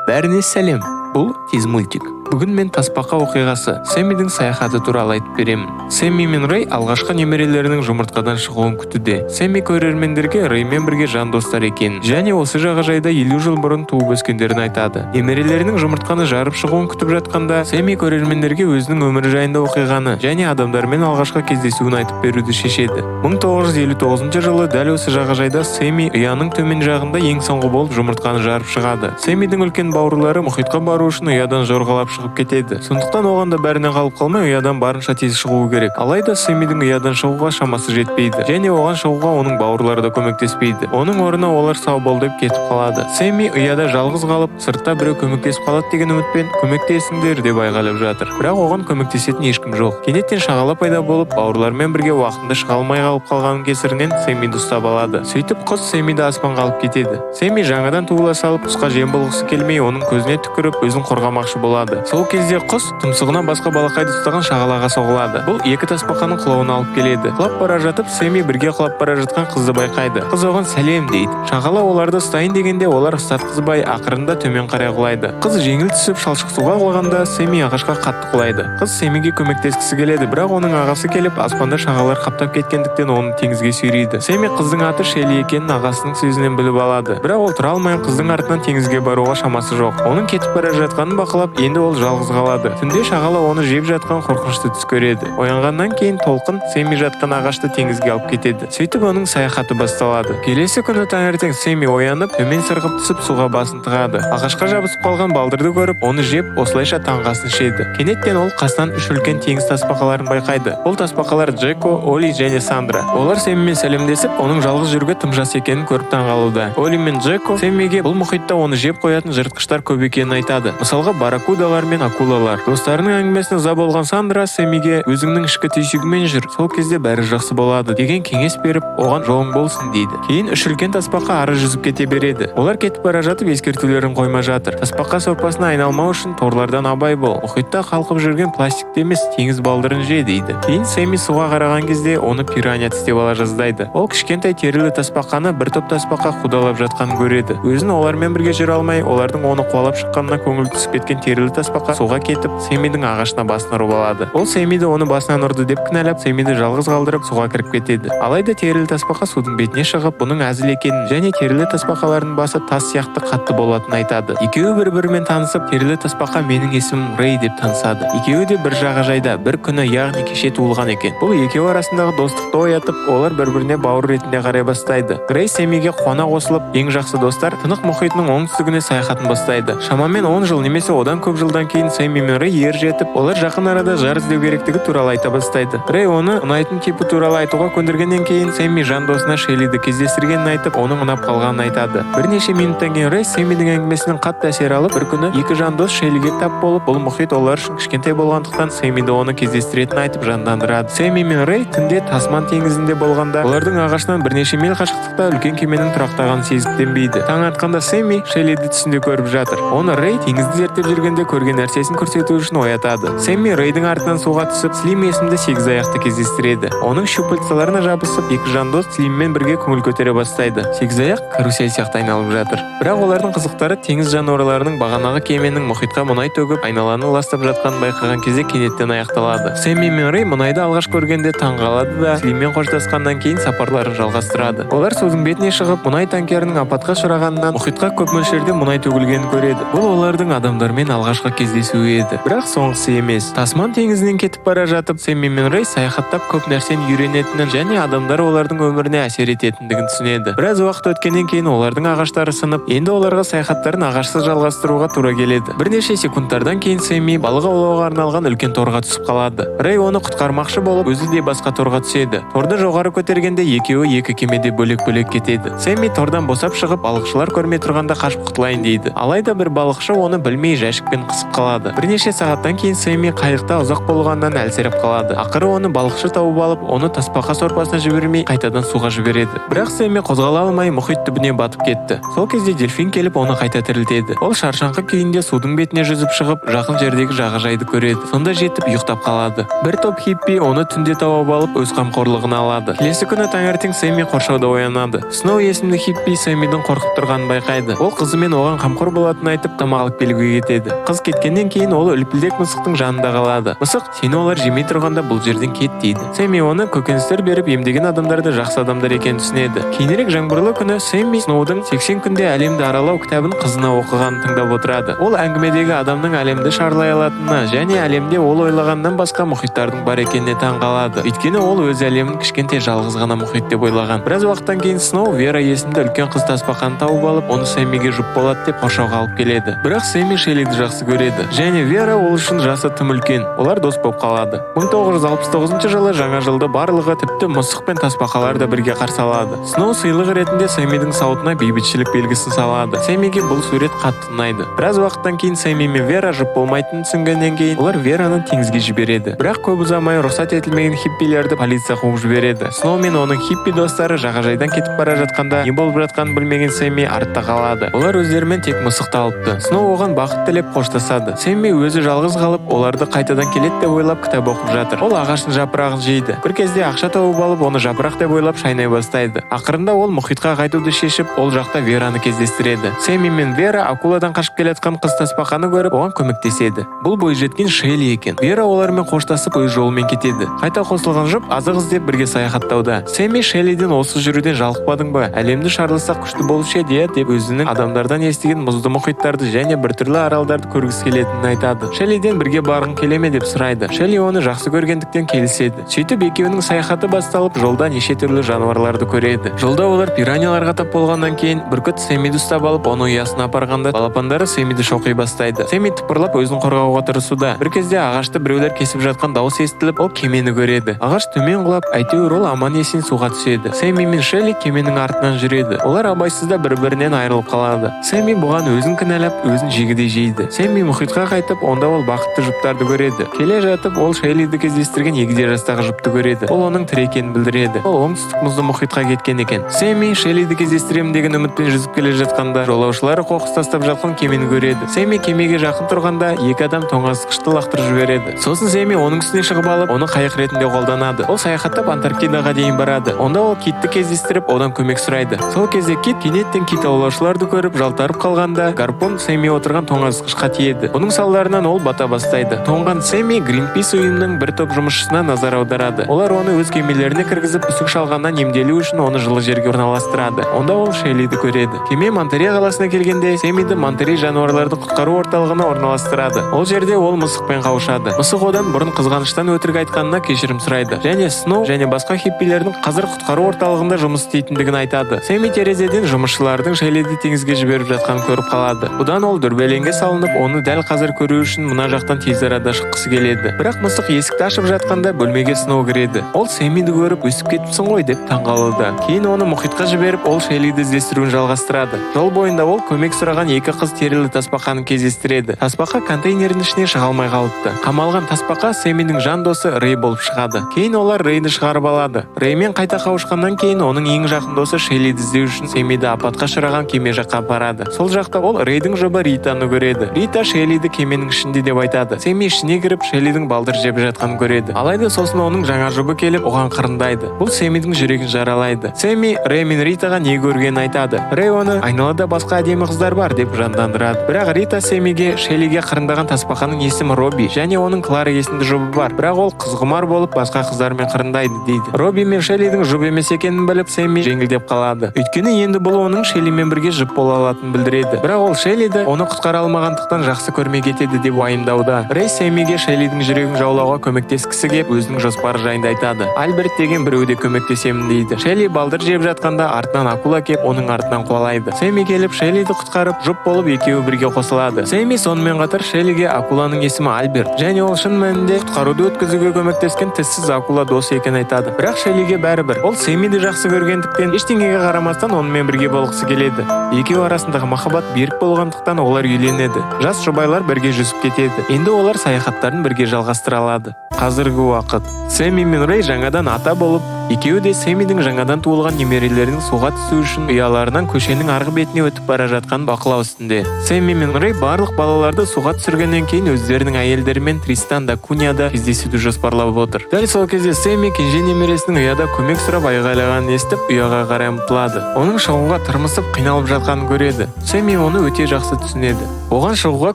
Бәріне сәлем! Бұл «Тез мультик». Бүгін мен тасбақа оқиғасы, Сэммидің саяхаты туралы айтып беремін. Сэмми мен Рэй алғашқы немерелерінің жұмыртқадан шығуын күтуде. Сэмми көрермендерге Рэймен бірге жан достар екенін және осы жағажайда 50 жыл бұрын туып өскендерін айтады. Немерелерінің жұмыртқаны жарып шығуын күтіп жатқанда, Сэмми көрермендерге өзінің өмірі жайында оқиғаны және адамдармен алғашқы кездесуін айтып беруді шешеді. 1959 жылы дәл осы жағажайда Сэмми ұяның төмен жағында ең соңғы болып жұмыртқаны жарып шығады. Сэммидің үлкен бауырлары мұхитқа бару үшін ұядан жорғалап шығып кетеді. Сондықтан оған да бәрінен қалып қалмай, ұядан барынша тез шығуы керек. Алайда Сэммидің ұядан шығуға шамасы жетпейді және оған шығуға оның бауырлары да көмектеспейді. Оның орнына олар «сау бол» деп кетіп қалады. Сэмми ұяда жалғыз қалып, сыртта біреу көмектесіп қалады деген үмітпен «көмектесіңдер» деп айғайлап жатыр. Бірақ оған көмектесетін ешкім жоқ. Кенеттен шағала пайда болып, бауырларымен бірге уақытында шыға алмай қалып қалғанның кесірінен Сэммиді ұстап алады. Сөйтіп құс Сэммиді аспанға алып кетеді. Сэмми жаңадан туыла салып, құсқа жем болғысы келмей, оның көзіне түкіріп, өзін қорғамақшы болады. Сол кезде құс тұмсығына басқа балақайды ұстаған шағалаға соғылады. Бұл екі тасбақаның құлауына алып келеді. Құлап бара жатып, Сэмми бірге құлап бара жатқан қызды байқайды. Қыз оған «сәлем» дейді. Шағала оларды ұстайын дегенде, олар ұстатқызбай, ақырында төмен қарай құлайды. Қыз жеңіл түсіп, шалшық суға құлағанда, Сэмми ағашқа қатты құлайды. Қыз Сэммиге көмектескісі келеді, бірақ оның ағасы келіп, аспанда шағалар қаптап кеткендіктен, оны теңізге сүйрейді. Сэмми қыздың аты Шелли екенін ағасының сөзінен біліп алады. Бірақ ол тұра алмай, қыздың артынан теңізге баруға шамасы жоқ. Оның кетіп бара жатқанын бақылап, енді ол жалғыз қалады. Түнде шағала оны жеп жатқан қорқынышты түс көреді. Оянғаннан кейін толқын Сэмми жатқан ағашты теңізге алып кетеді. Сөйтіп оның саяхаты басталады. Келесі күні таңертең Сэмми оянып, төмен сырғып түсіп, суға басын тығады. Ағашқа жабысып қалған балдырды көріп, оны жеп, осылайша таңғы асын ішеді. Кенеттен ол қасынан үш үлкен теңіз тасбақаларын байқайды. Бұл тасбақалар Джеко, Оли және Сандра. Олар Сэммимен сәлемдесіп, оның жалғыз жүруге тым жас екенін көріп таңғалуда. Оли мен Джеко Сэммиге бұл мұхитта оны жеп қоятын жыртқыштар көп екенін айтады, мысалға, барракудалар мен акулалар. Достарының әңгімесіне ыза болған Сандра Сэммиге «өзіңнің ішкі түйсігіңмен жүр, сол кезде бәрі жақсы болады» деген кеңес беріп, оған «жолың болсын» дейді. Кейін үш үлкен тасбақа ары жүзіп кете береді. Олар кетіп бара жатып, ескертулерін қоймай жатыр: «Тасбақа сорпасына айналмау үшін торлардан абай бол, мұхитта қалқып жүрген пластикті емес, теңіз балдырын же» дейді. Кейін Сэмми суға қараған кезде, оны пиранья тістеп ала жаздайды. Ол кішкентай терілі тасбақаны бір топ тасбақа қудалап жатқанын көреді. Өзін олармен бірге жүре алмай, олардың оны қуалап шыққанына көңілі түсіп кеткен терілі тасбақа суға кетіп, Сэммидің ағашына басын ұрып алады. Ол Сэммиді оны басынан ұрды деп кінәлап, Сэммиді жалғыз қалдырып, суға кіріп кетеді. Алайда терілі тасбақа судың бетіне шығып, бұның әзіл екенін және терілі тасбақалардың басы тас сияқты қатты болатынын айтады. Екеуі бір бірімен танысып, терілі тасбақа «менің есімім Рэй» деп танысады. Екеуі де бір жағажайда бір күні, яғни кеше туылған екен. Бұл екеуі арасындағы достықты оятып, олар бір біріне бауыр ретінде қарай бастайды. Рэй Сэммиге қуана қосылып, ең жақсы достар Тынық мұхитының оңтүстігіне саяхатын бастайды. Шамамен 10 жыл немесе одан көп жылдан кейін Сэмми мен Рэй ер жетіп, олар жақын арада жар іздеу керектігі туралы айта бастайды. Рэй оны ұнайтын типі туралы айтуға көндіргеннен кейін, Сэмми жан досына Шеллиді кездестіргенін айтып, оның ұнап қалғанын айтады. Бірнеше минуттан кейін Рэй Сэммидің әңгімесінен қатты әсер алып, бір күні екі жан дос Шеллиге тап болып, бұл мұхит олар үшін кішкентай болғандықтан, Сэммиді оны кездестіретінін айтып жандандырады. Сэмми мен Рэй түнде Тасман теңізінде болғанда, олардың ағашынан бірнеше миль қашықтықта үлкен кеменің тұрақтағанын сезіктенбейді. Таң атқанда Сэмми Шеллиді түсінде көріп жатыр. Оны Рэй теңізді зерттеп жүргенде көрген нәрсесін көрсету үшін оятады. Сэмми Рэйдің артынан суға түсіп, Слим есімді сегіз аяқты кездестіреді. Оның щупальцаларына жабысып, екі жан дос Слиммен бірге көңіл көтере бастайды. Сегіз аяқ карусель сияқты айналып жатыр. Бірақ олардың қызықтары теңіз жануарларының бағанағы кеменің мұхитқа мұнай төгіп, айналаны ластап жатқанын байқаған кезде кенеттен аяқталады. Сэмми мен Рэй мұнайды алғаш көргенде таң қалады да, Слиммен қоштасқаннан кейін сапарларын жалғастырады. Олар судың бетіне шығып, мұнай танкерінің апатқа ұшырағанынан мұхитқа көп мөлшерде мұнай төгілгенін көреді. Бұл олардың адамдармен алғашқы кездесуі еді, бірақ соңғысы емес. Тасман теңізінен кетіп бара жатып, Сэмми мен Рэй саяхаттап көп нәрсені үйренетінін және адамдар олардың өміріне әсер ететіндігін түсінеді. Біраз уақыт өткеннен кейін олардың ағаштары сынып, енді оларға саяхаттарын ағашсыз жалғастыруға тура келеді. Бірнеше секундтардан кейін Сэмми балық аулауға арналған үлкен торға түсіп қалады. Рэй оны құтқармақшы болып, өзі де басқа торға түседі. Торды жоғары көтергенде, екеуі екі кемеде бөлек-бөлек кетеді. Сэмми тордан босап шығып, балықшылар көрмей тұрғанда қашып құтылайын дейді. Алайда бір балықшы оны білмей жәшікпен қысып батып қалады. Бірнеше сағаттан кейін Сэмми қайықта ұзақ болғаннан әлсіреп қалады. Ақыры оны балықшы тауып алып, оны тасбақа сорпасына жібермей, қайтадан суға жібереді. Бірақ Сэмми қозғала алмай, мұхит түбіне батып кетті. Сол кезде дельфин келіп, оны қайта тірілтеді. Ол шаршаңқы күйінде судың бетіне жүзіп шығып, жақын жердегі жағажайды көреді. Сонда жетіп ұйықтап қалады. Бір топ хиппи оны түнде тауып алып, өз қамқорлығына алады. Келесі күні таңертең Сэмми қоршауда оянады. Сноу есімді хиппи Сэммидің қорқып тұрғанын байқайды. Ол қызымен оған қамқор болатынын айтып, тамақ алып келуге кетеді. Қыз кеткеннен кейін ол үлпілдек мысықтың жанында қалады. Мысық: «Сені олар жемей тұрғанда, бұл жерден кет», – дейді. Сэмми оны көкөністер беріп емдеген адамдарды жақсы адамдар екенін түсінеді. Кейінірек жаңбырлы күні Сэмми Сноудың «80 күнде әлемді аралау» кітабын қызына оқығанын тыңдап отырады. Ол әңгімедегі адамның әлемді шарлай алатынына және әлемде ол ойлағаннан басқа мұхиттардың бар екеніне таң қалады, өйткені ол өз әлемін кішкентай, жалғыз ғана мұхит деп ойлаған. Біраз уақыттан кейін Сноу Вера есімді үлкен қыз тасбақаны тауып алып, оны Сэммиге жұп болады деп қоршауға алып келеді. Бірақ Сэмми Шеллиді жақсы көреді және Вера ол үшін жасы тым үлкен. Олар дос болып қалады. 1969 жылы жаңа жылды барлығы, тіпті мысық пен тасбақалар да бірге қарсы алады. Сноу сыйлық ретінде Сэммидің сауытына бейбітшілік белгісін салады. Сэммиге бұл сурет қатты ұнайды. Біраз уақыттан кейін Сэмми мен Вера жұп болмайтынын түсінгеннен кейін, олар Вераны теңізге жібереді. Бірақ көп ұзамай рұқсат етілмеген хиппилерді полиция қуып жібереді. Сноу мен оның хиппи достары жағажайдан кетіп бара жатқанда, не болып жатқанын білмеген Сэмми артта қалады. Олар өздерімен тек мысықты алыпты. Сноу оған бақыт тілеп қоштасады. Сэмми өзі жалғыз қалып, оларды қайтадан келеді деп ойлап, кітап оқып жатыр. Ол ағаштың жапырағын жейді. Бір кезде ақша тауып алып, оны жапырақ деп ойлап, шайнай бастайды. Ақырында ол мұхитқа қайтуды шешіп, ол жақта Вераны кездестіреді. Сэмми мен Вера акуладан қашып келе жатқан қыз тасбақаны көріп, оған көмектеседі. Бұл бойжеткен Шелли екен. Вера олармен қоштасып, өз жолымен кетеді. Қайта қосылған жұп азық іздеп бірге саяхаттауда. Сэмми Шеллиден: «Осы жүруден жалықпадың ба? Әлемді шарласақ, күшті болушы еді, иә?» – деп, өзінің адамдардан естіген мұзды мұхиттарды және біртүрлі аралдарды көргісі келетінін айтады. Шеллиден бірге барғың келе ме деп сұрайды. Шелли оны жақсы көргендіктен келіседі. Сөйтіп екеуінің саяхаты басталып, жолда неше түрлі жануарларды көреді. Жолда олар пираньяларға тап болғаннан кейін, бүркіт Сэммиді ұстап алып, оны ұясына апарғанда, балапандары Сэммиді шоқи бастайды. Сэмми тыпырлап, өзін қорғауға тырысуда. Бір кезде ағашты біреулер кесіп жатқан дауыс естіліп, ол кемені көреді. Ағаш төмен құлап, әйтеуір ол аман есен суға түседі. Сэмми мен Шелли кеменің артынан жүреді. Олар абайсызда бір бірінен айырылып қалады. Сэмми бұған өзін кінәлап, өзін жегідей жейді. Сэмми мұхитқа қайтып, онда ол бақытты жұптарды көреді. Келе жатып ол Шеллиді кездестірген егде жастағы жұпты көреді. Ол оның тірі екенін білдіреді. Ол оңтүстік мұзды мұхитқа кеткен екен. Сэмми Шеллиді кездестіремін деген үмітпен жүзіп келе жатқанда, жолаушылары қоқыс тастап жатқан кемені көреді. Сэмми кемеге жақын тұрғанда, екі адам тоңазытқышты лақтырып жібереді. Сосын Сэмми оның үстіне шығып алып, оны қайық ретінде қолданады. Ол саяхаттап, Антарктидаға дейін барады. Онда ол китті кездестіріп, одан көмек сұрайды. Сол кезде кит кенеттен кит аулаушыларды көріп, жалтарып қалғанда, гарпун Сэмми отырған тоңазытқышқа тиеді. Бұның салдарынан ол бата бастайды. Тоңған Сэмми Гринпис ұйымының бір топ жұмысшысына назар аударады. Олар оны өз кемелеріне кіргізіп, үсік шалғаннан емделу үшін оны жылы жерге орналастырады. Онда ол Шеллиді көреді. Кеме Монтерей қаласына келгенде, Сэммиді Монтерей жануарларды құтқару орталығына орналастырады. Ол жерде ол мысықпен қауышады. Мысық одан бұрын қызғаныштан өтірік айтқанына кешірім сұрайды және Сноу және басқа хиппилердің қазір құтқару орталығында жұмыс істейтіндігін айтады. Сэмми терезеден жұмысшылардың Шеллиді теңізге жіберіп жатқанын көріп қалады. Бұдан ол дүрбелеңге салынып, оны дәл қазір көру үшін мына жақтан тез арада шыққысы келеді. Бірақ мысық есікті ашып жатқанда, бөлмеге Сноу кіреді. Ол Сэммиді көріп, «Өсіп кетіпсің ғой» деп таң қалуда. Кейін оны мұхитқа жіберіп, ол Шеллиді іздестіруін жалғастырады. Жол бойында ол көмек сұраған екі қыз терілі тасбақаны кездестіреді. Тасбақа контейнердің ішіне шыға алмай қалыпты. Қамалған тасбақа Сэммидің жан досы Рэй болып шығады. Кейін олар Рэйді шығарып алады. Рэймен қайта қауышқаннан кейін, оның ең жақын досы Шеллиді іздеу үшін Сэммиді апатқа ұшыраған кеме жаққа апарады. Сол жақта ол Рэйдің жұбы Ританы көреді. Рита Шеллиді кеменің ішінде деп айтады. Сэмми ішіне кіріп, Шеллидің балдыр жеп жатқанын көреді. Алайда сосын оның жаңа жұбы келіп, оған қырындайды. Бұл Сэммидің жүрегін жаралайды. Сэмми Рэй мен Ритаға не көргенін айтады. Рэй оны «Айналада басқа әдемі қыздар бар» деп жандандырады. Бірақ Рита Сэммиге Шеллиге қырындаған тасбақаның есімі Робби және оның Клара есімді жұбы бар, бірақ ол қызғұмар болып, басқа қыздармен қырындайды дейді. Робби мен Шеллидің жұп емес екенін біліп, Сэмми жеңілдеп қалады, өйткені енді бұл оның Шеллимен бірге жұп бола алатынын білдіреді. Бірақ ол Шеллиді оны құтқара алмағандықтан жақсы көрмей кетеді деп уайымдауда. Рэй Сэммиге Шеллидің жүрегін жаулауға көмектескісі кеп, өзінің жоспары жайында айтады. Альберт деген біреу де көмектесемін дейді. Шелли балдыр жеп жатқанда, артынан акула кеп, оның артынан қуалайды. Сэмми келіп, Шеллиді құтқарып, жұп болып екеуі бірге қосылады. Сэмми сонымен қатар Шеллиге акуланың есімі Альберт және ол шын мәнінде құтқаруды өткізуге көмектескен тіссіз акула досы екенін айтады. Бірақ Шеллиге бәрібір. Ол Сэммиді жақсы көргендіктен, ештеңеге қарамастан онымен бірге болғысы келеді. Екеуі арасындағы махаббат берік болғандықтан, олар үйленеді. Жас жұбайлар Жұбайлар бірге жүзіп кетеді. Енді олар саяхаттарын бірге жалғастыра алады. Қазіргі уақыт. Сэмми мен Рэй жаңадан ата болып, екеуі де Сэммидің жаңадан туылған немерелерінің суға түсу үшін ұяларынан көшенің арғы бетіне өтіп бара жатқанын бақылау үстінде. Сэмми мен Рэй барлық балаларды суға түсіргеннен кейін өздерінің әйелдерімен Тристан да Куньяда кездесуді жоспарлап отыр. Дәл сол кезде Сэмми кенже немересінің ұяда көмек сұрап айғайлағанын естіп, ұяға қарай ұмтылады. Оның шығуға тырмысып, қиналып жатқанын көреді. Сэмми оны өте жақсы түсінеді. Оған шығуға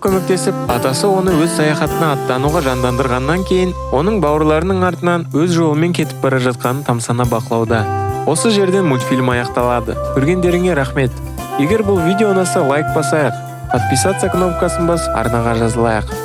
көмектесіп, атасы оны өз саяхатына аттануға жандандырғаннан кейін, оның бауырларының артынан өз жолымен кетіп бара жатқанын тамсана бақылауда. Осы жерден мультфильм аяқталады. Көргендеріңе рахмет. Егер бұл видео ұнаса, лайк басайық, подписаться кнопкасын басып, арнаға жазылайық.